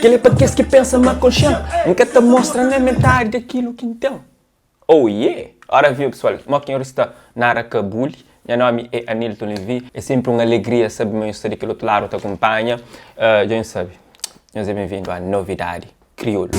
Kel-li é pa kes ki pensa ma konxe-m N ka ta mostra nen metadi di akilu ki N ten Oh yeah! Ora viu pesoal, mo ki nhos sta nada ka buli Nha nomi é Anilton Levy É senpri un alegria sabe ma nhos sta di kel otu ladu ta kunpanha Dja nhos sabe, nhos é benvindu a Novidadi Kriolu.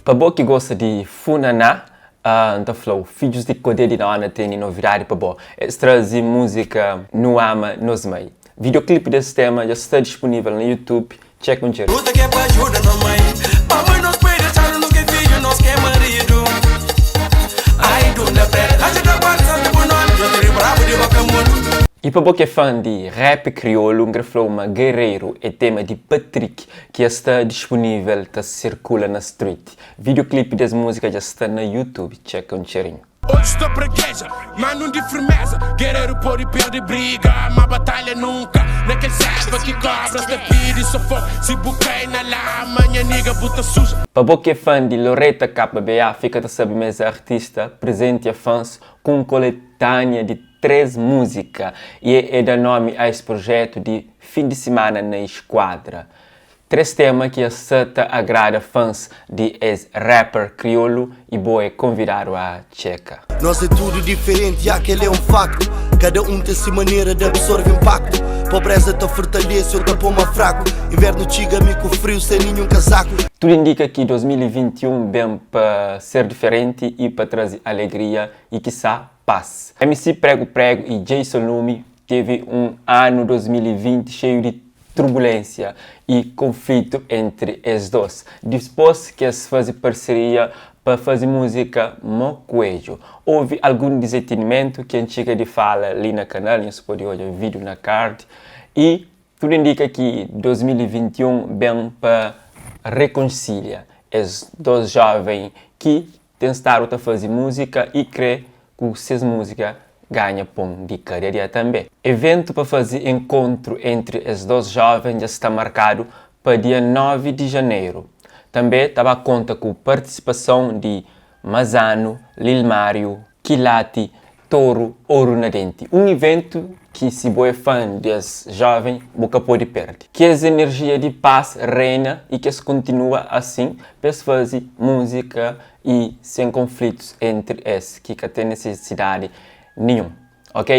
Pa bo ki gosta di funaná, N ta fla-u, Fidjus di Kodé di Nona tene novidadi pa bo. Es traze múzika Nu Ama Nos Mai. Videoclip des tema dja sta dispunível na YouTube. Txeka un txeru. Luta ke pa ajuda no mãe Pa mãe nos pai dexadu nos ke fidju nos ke maridu Ai dunda preta Ajuda guarda santu bu nomi Djo ta riba rabu di boka mundu. I pa bo ki é fã di rap kriolu, N kre fla-u ma Guerreiro é tema di Patrick ki ja sta dispunível ta sirkula na street. Videoclip des múzika dja sta na YouTube. Txeka un txerinhu. Otus ta prakeja, ma nun di firmeza Gereru pode perde briga, ma batalha nunka Na kel selva ki kobras ta pidi sofoku Si bu kai na lama, nha niga, bu ta suja. Pa bo ki é fã di Loreta KBA, fika ta sabe ma es artista prezentia fãs ku un koletânia di 3 múzika y e da nomi a es projetu di fin di simana na Esquadra. 3 tema ki sta ta agrada fãs di es rapper kriolu y bo é konvidadu a txeka. Nos é tudu diferenti, ya kel é un faktu Kada un ten si manera di absorve inpaktu Pobreza ta fortalese ô ta pô ma fraku Invernu txiga mi ku friu sen ninhun kazaku. Tudu indika ki 2021 ben pa ser diferenti y pa traze alegria y kisá pas. MC Prego Prego y Jason Lumi tevi un anu 2020 xeiu di turbulénsia y konflitu entri es dos, dispôs ki es faze parseria pa faze múzika Mó Kuedju. Houve algun dizentinimentu ki N txiga di fala li na kanal, nhos pode odja vídiu na card, y tudu indika ki 2021 ben pa rekonsilia es dos jóven ki Ten stadu ta faze múzika y kre ku ses múzika ganha pon di kada dia tanbe. Eventu pa faze enkontru entri es dos joven dja sta markadu pa dia 9 di janeru. Tanbe ta ba konta ku partisipason di Mazanu, Lil Mario, Kilati, Toru, Oru na Denti. Un iventu ki si bo é fan di es joven bu ka pode perde. Ki es enerjia di pas reina y ki es kontinua asin pa es faze múzika y sen konflitus entri es ki ka ten nesesidadi ninhun. Ok?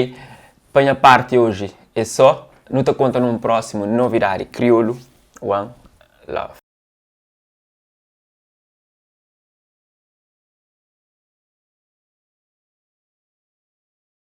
Pa nha parti oji é so. Nu ta konta nun prósimu novidadi kriolu. One love.